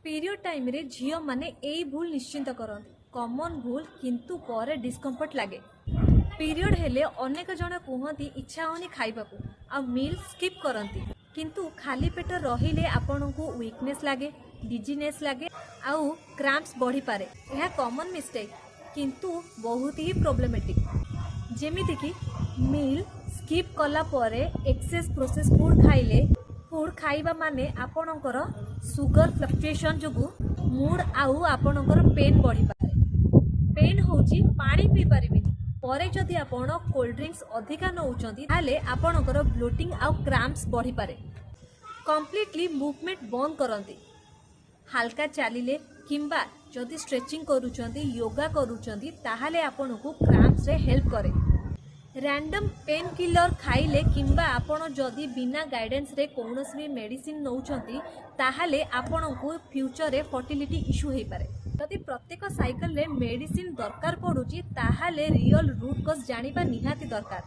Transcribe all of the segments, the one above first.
Period ଟାଇମ୍ରେ ଝିଅମାନେ ଏଇ ଭୁଲ ନିଶ୍ଚିତ କରନ୍ତି। କମନ୍ ଭୁଲ, କିନ୍ତୁ ପରେ ଡିସ୍କମ୍ଫର୍ଟ ଲାଗେ। ପିରିୟଡ଼ ହେଲେ ଅନେକ ଜଣ କୁହନ୍ତି, ଇଚ୍ଛା ହେଉନି ଖାଇବାକୁ ଆଉ ମିଲ୍ ସ୍କିପ୍ କରନ୍ତି। କିନ୍ତୁ ଖାଲି ପେଟ ରହିଲେ ଆପଣଙ୍କୁ ୱିକନେସ୍ ଲାଗେ, ଡିଜିନେସ୍ ଲାଗେ ଆଉ କ୍ରାମ୍ପସ୍ ବଢ଼ିପାରେ। ଏହା କମନ୍ ମିଷ୍ଟେକ୍, କିନ୍ତୁ ବହୁତ ହି ପ୍ରୋବ୍ଲେମେଟିକ୍। ଯେମିତିକି ମିଲ୍ ସ୍କିପ୍ କଲା ପରେ ଏକ୍ସେସ୍ ପ୍ରୋସେସ୍ ଫୁଡ୍ ଖାଇଲେ, ଫୁଡ୍ ଖାଇବା ମାନେ ଆପଣଙ୍କର ସୁଗର ଫ୍ଲକ୍ଚୁଏସନ୍ ଯୋଗୁଁ ମୁଡ୍ ଆଉ ଆପଣଙ୍କର ପେନ୍ ବଢ଼ିପାରେ। ପେନ୍ ହେଉଛି, ପାଣି ପିଇ ପାରିବେନି। ପରେ ଯଦି ଆପଣ କୋଲ୍ଡ ଡ୍ରିଙ୍କସ୍ ଅଧିକା ନେଉଛନ୍ତି, ତାହେଲେ ଆପଣଙ୍କର ବ୍ଲୋଟିଂ ଆଉ କ୍ରାମ୍ପସ୍ ବଢ଼ିପାରେ। କମ୍ପ୍ଲିଟଲି ମୁଭମେଣ୍ଟ ବନ୍ଦ କରନ୍ତି। ହାଲକା ଚାଲିଲେ କିମ୍ବା ଯଦି ଷ୍ଟ୍ରେଚିଂ କରୁଛନ୍ତି, ୟୋଗା କରୁଛନ୍ତି, ତାହେଲେ ଆପଣଙ୍କୁ କ୍ରାମ୍ପସରେ ହେଲ୍ପ କରେ। ରାଣ୍ଡମ୍ ପେନ୍ କିଲର ଖାଇଲେ କିମ୍ବା ଆପଣ ଯଦି ବିନା ଗାଇଡେନ୍ସରେ କୌଣସି ବି ମେଡ଼ିସିନ ନେଉଛନ୍ତି, ତାହେଲେ ଆପଣଙ୍କୁ ଫ୍ୟୁଚରରେ ଫର୍ଟିଲିଟି ଇସ୍ୟୁ ହେଇପାରେ। ଯଦି ପ୍ରତ୍ୟେକ ସାଇକେଲରେ ମେଡ଼ିସିନ ଦରକାର ପଡୁଛି, ତାହେଲେ ରିଅଲ ରୁଟ୍ କଜ୍ ଜାଣିବା ନିହାତି ଦରକାର,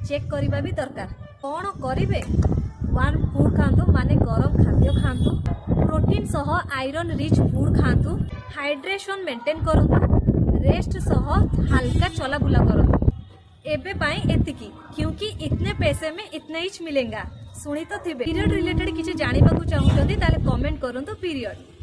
ଚେକ୍ କରିବା ବି ଦରକାର। କ'ଣ କରିବେ? ୱାର୍ମ ଫୁଡ୍ ଖାଆନ୍ତୁ, ମାନେ ଗରମ ଖାଦ୍ୟ ଖାଆନ୍ତୁ। ପ୍ରୋଟିନ୍ ସହ ଆଇରନ୍ ରିଚ୍ ଫୁଡ୍ ଖାଆନ୍ତୁ। ହାଇଡ୍ରେସନ୍ ମେଣ୍ଟେନ୍ କରନ୍ତୁ। ରେଷ୍ଟ ସହ ହାଲକା ଚଲାବୁଲା କରନ୍ତୁ। ଏବେ ପାଇଁ ଏତିକି, क्योंकि इतने पैसे में इतना ही मिलेगा। ଶୁଣି ତ ଥିବେ। ପିରିୟଡ଼ ରିଲେଟେଡ୍ କିଛି ଜାଣିବାକୁ ଚାହୁଁଛନ୍ତି, ତାହେଲେ କମେଣ୍ଟ କରନ୍ତୁ ପିରିୟଡ଼।